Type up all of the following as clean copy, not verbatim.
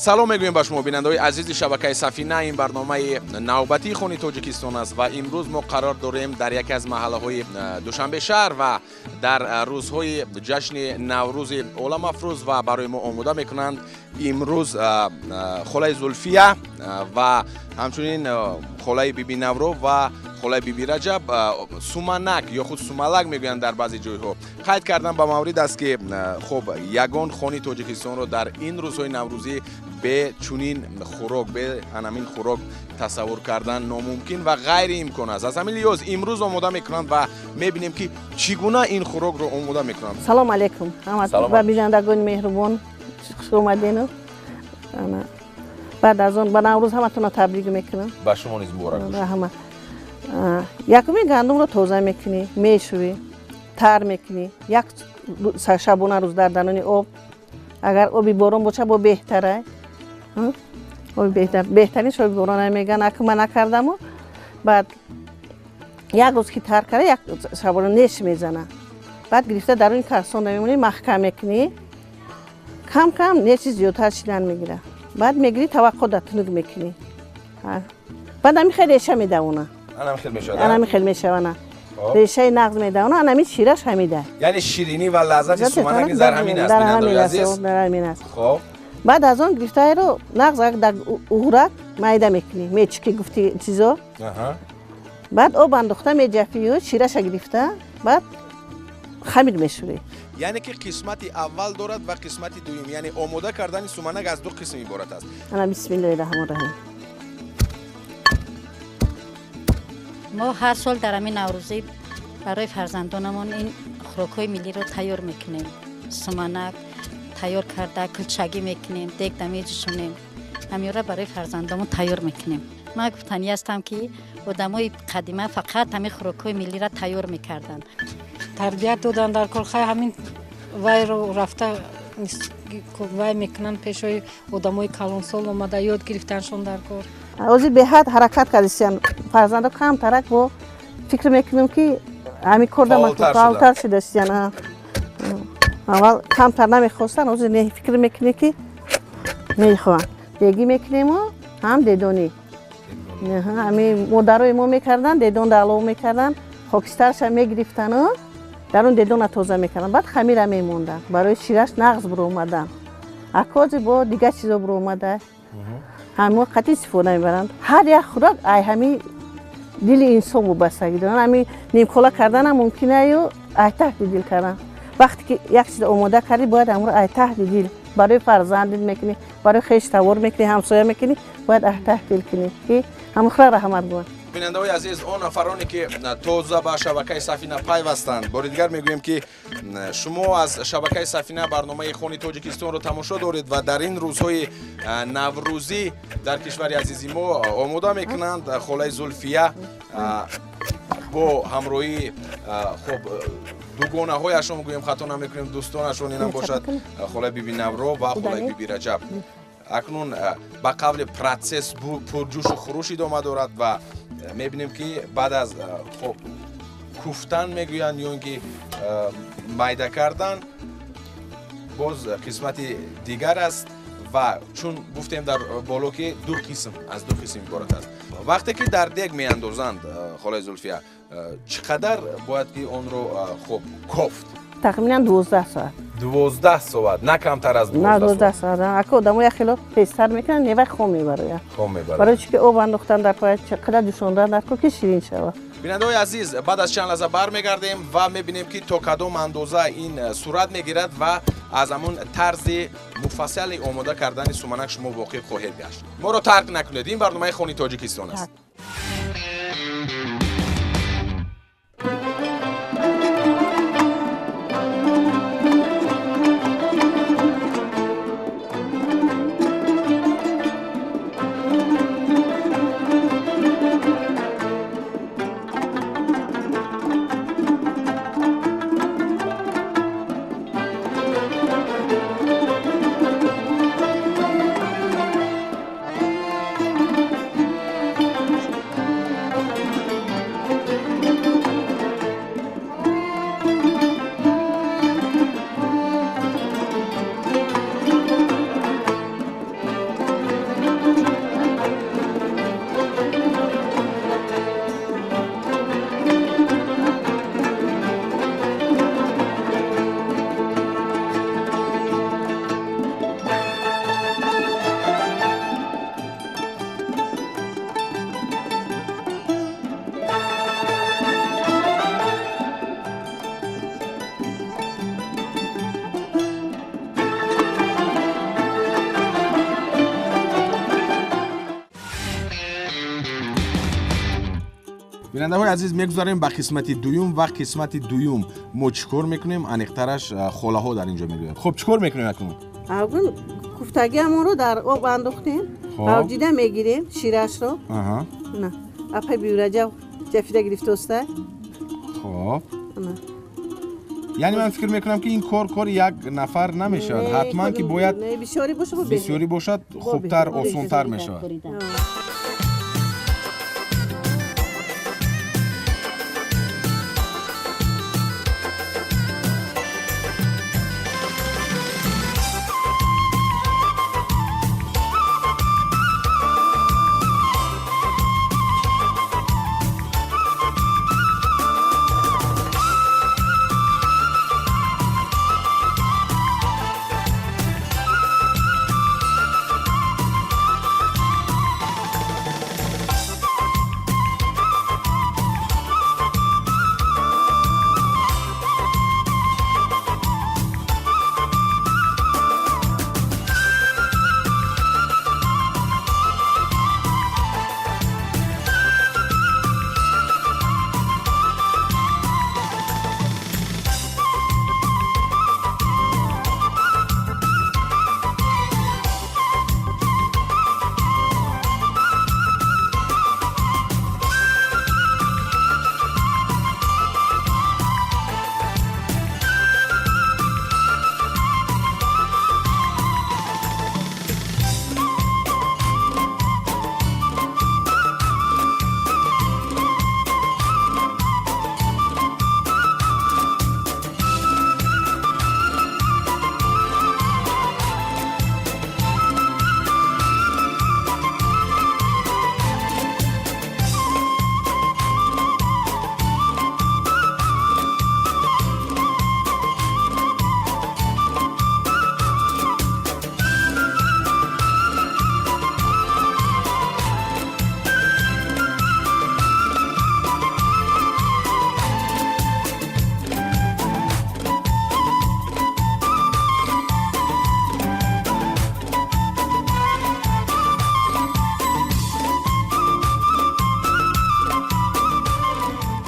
Салом мегӯем ба шумо бинандаҳои азизи шабакаи Сафина. Ин барномаи навбатии Хони Тоҷикистон аст ва имрӯз мо қарор дорем дар яке аз маҳаллаҳои Душанбе шаҳр ва дар рӯзҳои ҷашни Наврӯзи оламафрӯз ва барои мо омода мекунанд имрӯз холаи Зулфия ва ҳамчунин холаи Биби Навро ва холаи Биби Раҷаб суманак ё худ сумалак мегӯянд дар баъзе ҷойҳо. Қайд кардан ба маврид аст, ки хуб ягон хони Тоҷикистонро дар ин рӯзҳои наврӯзӣ бе чунин хӯрок, бе анамин хӯрок тасаввур кардан номумкин ва ғайриимкон аст. Аз ҳамин лиҳоз имрӯз омода мекунанд ва мебинем, ки чӣ гуна ин хӯрокро омода мекунанд. Салом алейкум ҳама бинандагони меҳрубон, хуш омадед. Баъд аз он ба Наврӯз ҳаматонро табрик мекунам. Ба шумо низ муборак бошад. Ҳама. Якуми гандумро тоза мекунӣ, мешӯӣ, тар мекунӣ, як шабона рӯз дар даруни об. Агар оби борон бошад, бо беҳтара. Оби беҳтар, беҳтарин оби борон мегӯянд. Аку ман накардаму, баъд як рӯз ки тар карда, як шабона неш мезана. Баъд гирифта даруни карсон мемонӣ, маҳкам мекунӣ. Кам кам неши зиёдтар шидан мегирад. Баъд мегирӣ таваққо тунук мекунӣ. Баъд ҳамин хел реша медавона. Анам хел мешавад. Анам хел мешавад. Решаи нағз медавона, анами шираш ҳамида. Яъне ширинӣ ва лаззати суманак дар ҳамин аст, бинандагони азиз. Дар ҳамин аст. Хоб. Баъд аз он гирифтаиро нағз дар уғрак майда мекунӣ, мечики гуфти чизо. Баъд об андохта меҷафию шираша гирифта, баъд хамир мешӯрӣ. Яъне ки қисмати аввал дорад ва қисмати дуюм, яъне омода кардани суманак аз ду қисм иборат аст. Ана бисмиллоҳи раҳмони раҳим. Мо ҳар сол дар ҳамин наврӯзӣ барои фарзандонамон ин хӯрокҳои миллиро тайёр мекунем. Суманак тайёр карда, кулчагӣ мекунем, дегда меҷӯшонем. Ҳаминро барои фарзандонамон тайёр мекунем. Ман гуфтанӣ ҳастам, ки одамои қадима фақат ҳамин хӯрокҳои миллиро тайёр мекарданд. Тарбият додан дар кор, хай ҳамин вайро рафта вай мекунанд, пешои одамои калонсол омада ёд гирифтаншон дар кор. Ҳозир беҳад ҳаракат кардисиян. Фарзандо камтарак бо фикр мекунем, ки ҳамин кор фаъолтар шудасиян. Аввал камтар намехостанд, ҳозир фикр мекунем, ки мехоҳанд. Дегӣ мекунему ҳам дедонӣ. Ҳамин модарои мо мекарданд, дедонда алов мекарданд, хокистарша мегирифтану дар он дедона тоза мекарданд. Баъд хамира мемонданд барои шираш нағз буромадан. Акози бо дигар чизо буромада. Ҳамин қатъи истифода мебаранд. Ҳар як хӯрок ай ҳамин дили инсон вобастагӣ доранд. Ҳамин нимкола карданам мумкин аю ай таҳти дил кардан. Вақте ки як чиз омода кардӣ, бояд ҳамонро ай таҳти дил барои фарзандит мекунӣ, барои хештавор мекунӣ, ҳамсоя мекунӣ, бояд ай таҳти дил кунӣ, ки ҳамон хӯрок раҳмат гӯянд. Бинандаҳои азиз, он нафароне ки тоза ба шабакаи Сафина пайвастанд, бори дигар мегӯем, ки шумо аз шабакаи Сафина барномаи Хони Тоҷикистонро тамошо доред ва дар ин рӯзҳои наврӯзӣ дар кишвари азизи мо омода мекунанд холаи Зулфия бо ҳамроҳии хуб дугонаҳояшон, гӯем хато намекунем, дӯстонашон инам бошад холаи Биби Навро ва холаи Биби Раҷаб. Акнун ба қавли процесс пурҷӯшу хуруш идома дорад ва мебинем, ки баъд аз хуб куфтан мегӯянд ё ин ки майда кардан боз қисмати дигар аст ва чун гуфтем дар боло, ки ду қисм, аз ду қисм иборат аст. Вақте ки дар дег меандозанд, холаи Зулфия, чӣ қадар бояд ки онро хуб кофт? Тахминан 12 соат. 12 соат, на камтар аз 12 соат. Ака одамо як хело тезтар мекунанд, невай хом мебарояд. Хом мебарояд. Барои чӣ ки об андохтан дар кор, чӣ қадар ҷӯшондан дар кор, ки ширин шавад. Бинандаҳои азиз, баъд аз чанд лаҳза бармегардем ва мебинем, ки то кадом андоза ин сурат мегирад ва аз ҳамон тарзи муфассали омода кардани суманак шумо воқиф хоҳед гашт. Моро тарк накунед, ин барномаи Хони Тоҷикистон аст. Бинандаҳои азиз, мегузарем ба қисмати дуюм ва қисмати дуюм мо чӣ кор мекунем, аниқтараш холаҳо дар ин ҷо мегӯянд. Хуб, чӣ кор мекунем акнун? Акнун куфтагиамонро дар об андохтем, авҷида мегирем ширашро. На, апай Бибираҷаб ҷафида гирифтоста. Хоб. Яъне ман фикр мекунам, ки ин кор кори як нафар намешавад, ҳатман ки бояд бисёрӣ бошад, хубтар, осонтар мешавад.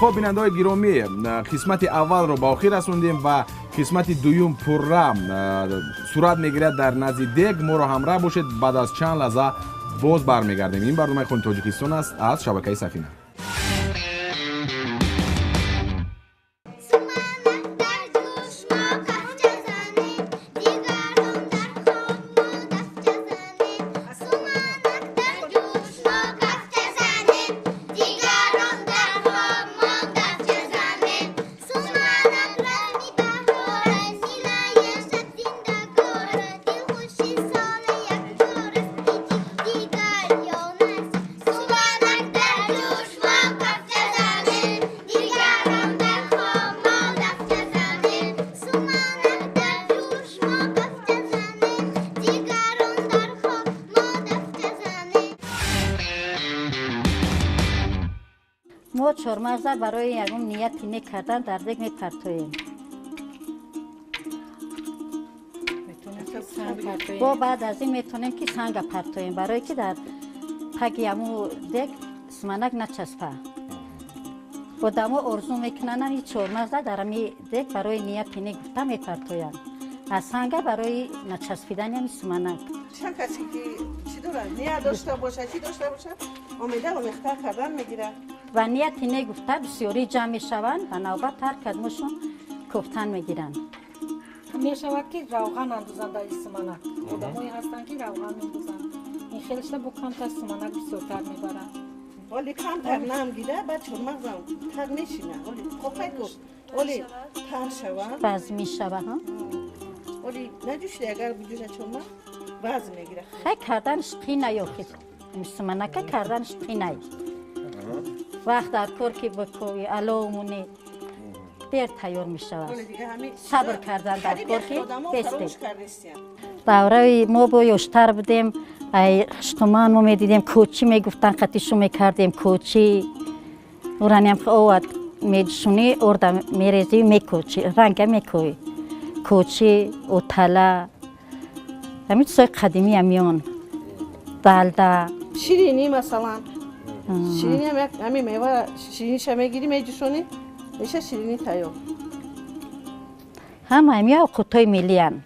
Хоб, бинандаҳои гиромӣ, қисмати аввалро ба охир расондем ва қисмати дуюм пурра сурат мегирад дар назди дег. Моро ҳамроҳ бошед, баъд аз чанд лаҳза боз бармегардем. Ин барномаи Хони Тоҷикистон аст аз шабакаи Сафина. Мо чормағза барои ягон нияти нек кардан дар дег мепартоем. Бо баъд аз ин метавонем ки санга партоем, барое ки дар таги ҳаму дег суманак начаспа. Одамо орзу мекунанд ин чормағза дар ҳами дег барои нияти нек гуфта мепартоянд. Аз санга барои начаспидани ҳами суманак. Чанд касе ки чӣ дорад, ният дошта бошад, чӣ дошта бошад, омеда омехта кардан мегирад. Ва нияти нек гуфта бисёрӣ ҷамъ мешаванд ва навбат ҳар кадмошон кофтан мегиранд. Мешавад ки равған андозанд дар суманак. Одамое ҳастанд ки равған мендозанд. Ин хелашда бо камтар суманак бисёртар мебаранд. Оли камтар нам гида, баъд чормағзам тар мешина. Оли қоқай ку, оли тар шавад. Вазм мешавад, ҳа? Оли наҷӯшида, агар биҷӯша чормағз вазм мегирад. Хай карданаш қинай охир. Суманака карданаш қинай. Вақт дар кор ки бикӯи аловмуни дер тайёр мешавад. Сабр кардан дар кор ки бестед. Давраи мо бо ёштар будем, ай хуштуман мо медидем, кӯчӣ мегуфтан, қатишу мекардем, кӯчӣ. Ураниам овад медшунӣ, орда мерезӣ, мекӯчӣ, ранга мекӯӣ. Кӯчӣ, отала, ҳамин чизҳои қадимӣ ҳамиён. Далда. Ширинӣ масалан. Ширинӣ ҳам ҳамин мева шириниша мегирӣ, меҷӯшонӣ, меша ширинӣ тайёр. Ҳама ҳамин овқатҳои миллиянд.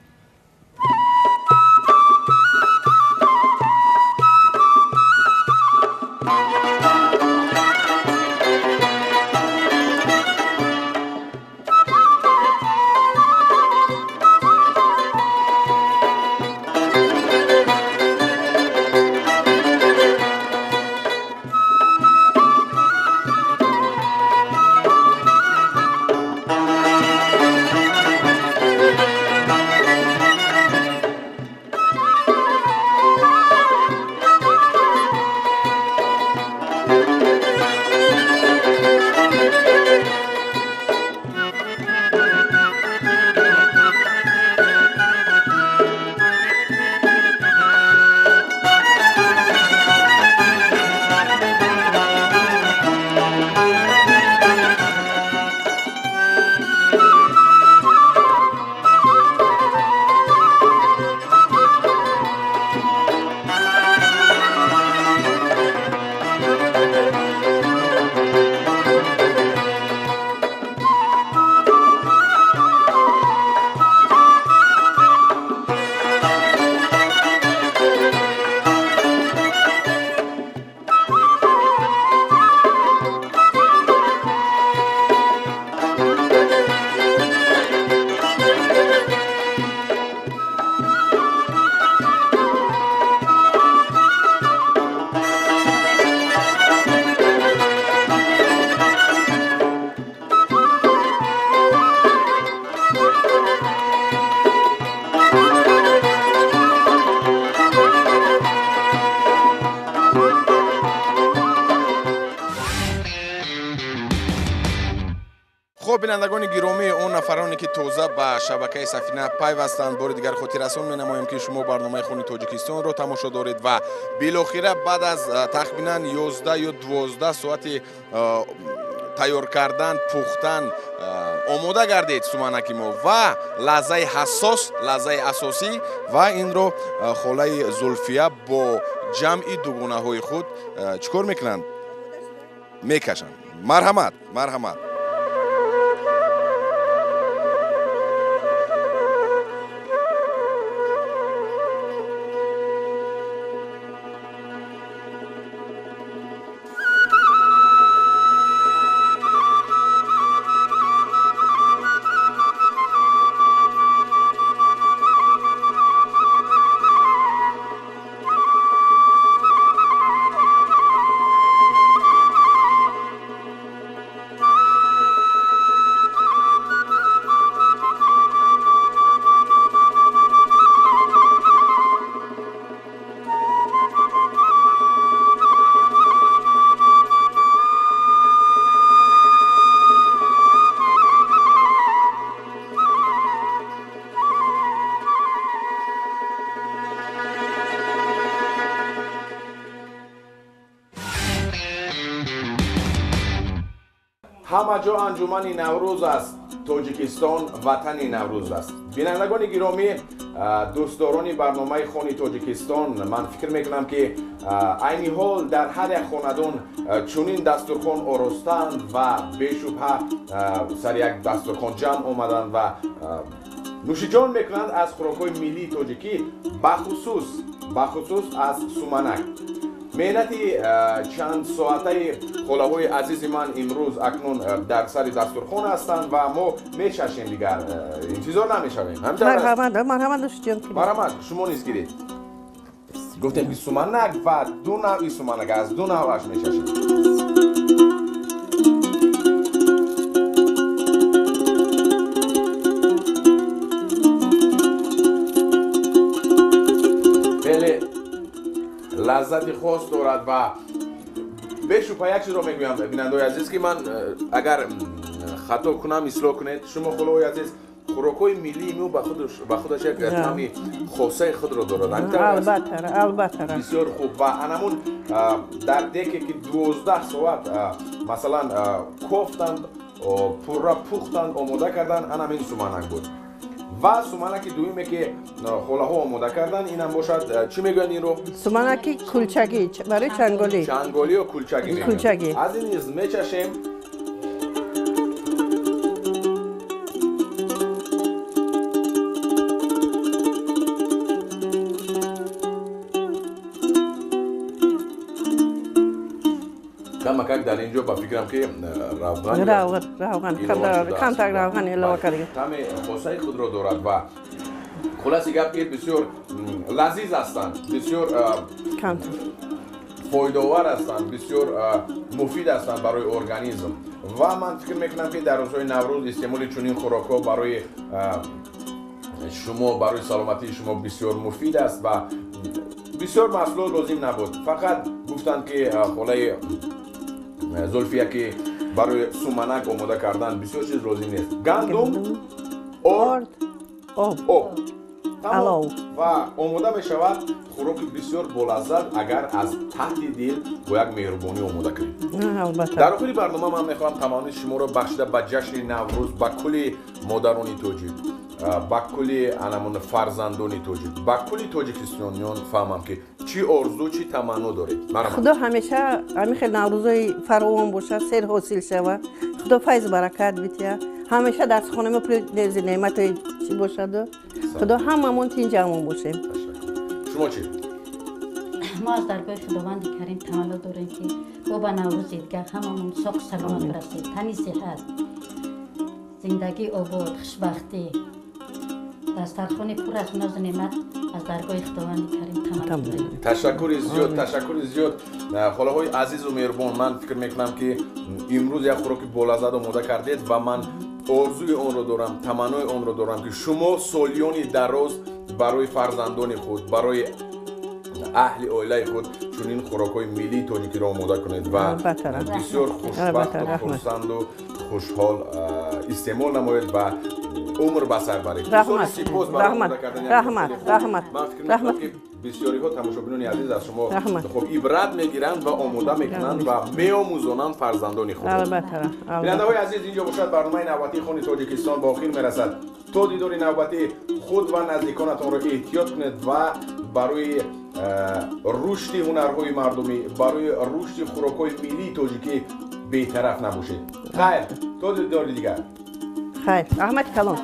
Хуб, бинандагони гиромӣ, он нафароне ки тоза ба шабакаи Сафина пайвастанд, бори дигар хотиррасон менамоем, ки шумо барномаи Хони Тоҷикистонро тамошо доред ва билохира баъд аз тахминан 11 ё 12 соати тайёр кардан, пухтан омода гардид суманаки мо ва лаҳзаи ҳассос, лаҳзаи асосӣ ва инро холаи Зулфия бо ҷамъи дугонаҳои худ чӣ кор мекунанд? Мекашанд. Марҳамат, марҳамат. Ҳама ҷо анҷумани Наврӯз аст. Тоҷикистон ватани Наврӯз аст. Бинандагони гиромӣ, дӯстдорони барномаи Хони Тоҷикистон, ман фикр мекунам, ки айни ҳол дар ҳар як хонадон чунин дастурхон оростаанд ва бешубҳа сари як дастурхон ҷамъ омаданд ва нӯшиҷон мекунанд аз хӯрокҳои миллии тоҷикӣ, бахусус аз суманак. Меҳнати чанд соатаи холаҳои азизи ман имрӯз акнун дар сари дастурхон ҳастанд ва мо мечашем, дигар интизор намешавем. Марҳамат, нӯшиҷон. Марҳамат, шумо низ гиред. Гуфтем, ки суманак ва ду навъи суманак, аз ду навъаш мечашем. Хеле лаззати хос дорад ва бешубҳа як чизро мегӯям, бинандаҳои азиз, ки ман агар хато кунам, ислоҳ кунед. Шумо, холаҳои азиз, хӯрокҳои миллии мо ба худаш як таъми хосаи худро дорад. Албатта, албатта. Бисёр хуб. Ва анамун дар деке ки 12 соат масалан кофтанд, пурра пухтанд, омода карданд, анамин суманак буд. Ва суманаки дуюме ки холаҳо омода карданд, инам бошад, чӣ мегӯянд инро? Суманаки кулчагӣ, барои чанголӣ. Чанголӣ ё кулчагӣ мегӯянд. Кулчагӣ. Аз ин низ мечашем. Камакак дар ин ҷо ба фикрам ки равған равған камтар равған илова кардем. Таъми хосаи худро дорад ва хулоси гап ки бисёр лазиз ҳастанд, бисёр фоидаовар ҳастанд, бисёр муфид ҳастанд барои организм. Ва ман фикр мекунам ки дар рӯзҳои Наврӯз истеъмоли чунин хӯрокҳо барои шумо, барои саломатии шумо бисёр муфид аст ва бисёр маҳсулот лозим набуд. Фақат гуфтанд ки холаи Зулфия ки барои суманак омода кардан бисёр чиз лозим нест. Гандум, орд, об, алов ва омода мешавад хӯроки бисёр болаззат, агар аз таҳти дил бо як меҳрубонӣ омода кунед. Дар охири барнома ман мехоҳам таманнои шуморо бахшида ба ҷашни Наврӯз, ба кулли модарони тоҷик, ба кулли анамон фарзандони тоҷик, ба кулли тоҷикистониён фаҳмам ки чӣ орзу, чӣ таманно доред. Худо ҳамеша ҳамин хел наврӯзои фаровон бошад, сер ҳосил шавад, Худо файзу баракат бития, ҳамеша дарсхонаи мо пури нези неъматҳои чӣ бошаду Худо ҳамамон тинҷамон бошем. Шумо чӣ? Мо аз даргоҳи Худованди Карим таманно дорем ки бо ба Наврӯзи дигар ҳамамон соқу саломат бирасед, тани сиҳат, зиндагии обод, хушбахтӣ, дастархони пур аз нозу неъмат аз даргоҳи Худованди Карим таманно дорем. Ташаккури зиёд, ташаккури зиёд. Холаҳои азизу меҳрубон, ман фикр мекунам ки имрӯз як хӯроки болаззат омода кардед ва ман орзуи онро дорам, таманнои онро дорам ки шумо солиёни дароз барои фарзандони худ, барои аҳли оилаи худ чунин хӯрокҳои миллии тоҷикиро омода кунед ва бисёр хушбахту хурсанду хушҳол истеъмол намоед ва умр ба сар баред. Сипос барои омода кардани. Ман фикр мекунам ки бисёриҳо тамошобинони азиз аз шумо хуб ибрат мегиранд ва омода мекунанд ва меомӯзонанд фарзандони худ. Бинандаҳои азиз, инҷо бошад барномаи навбатии Хони Тоҷикистон ба охир мерасад. То дидори навбатӣ худ ва наздиконатонро эҳтиёт кунед ва барои рушди ҳунарҳои мардумӣ, барои рушди хӯрокҳои миллии тоҷикӣ бетараф набошед. Хайр, то дидори дигар. Хайр, раҳмати калон.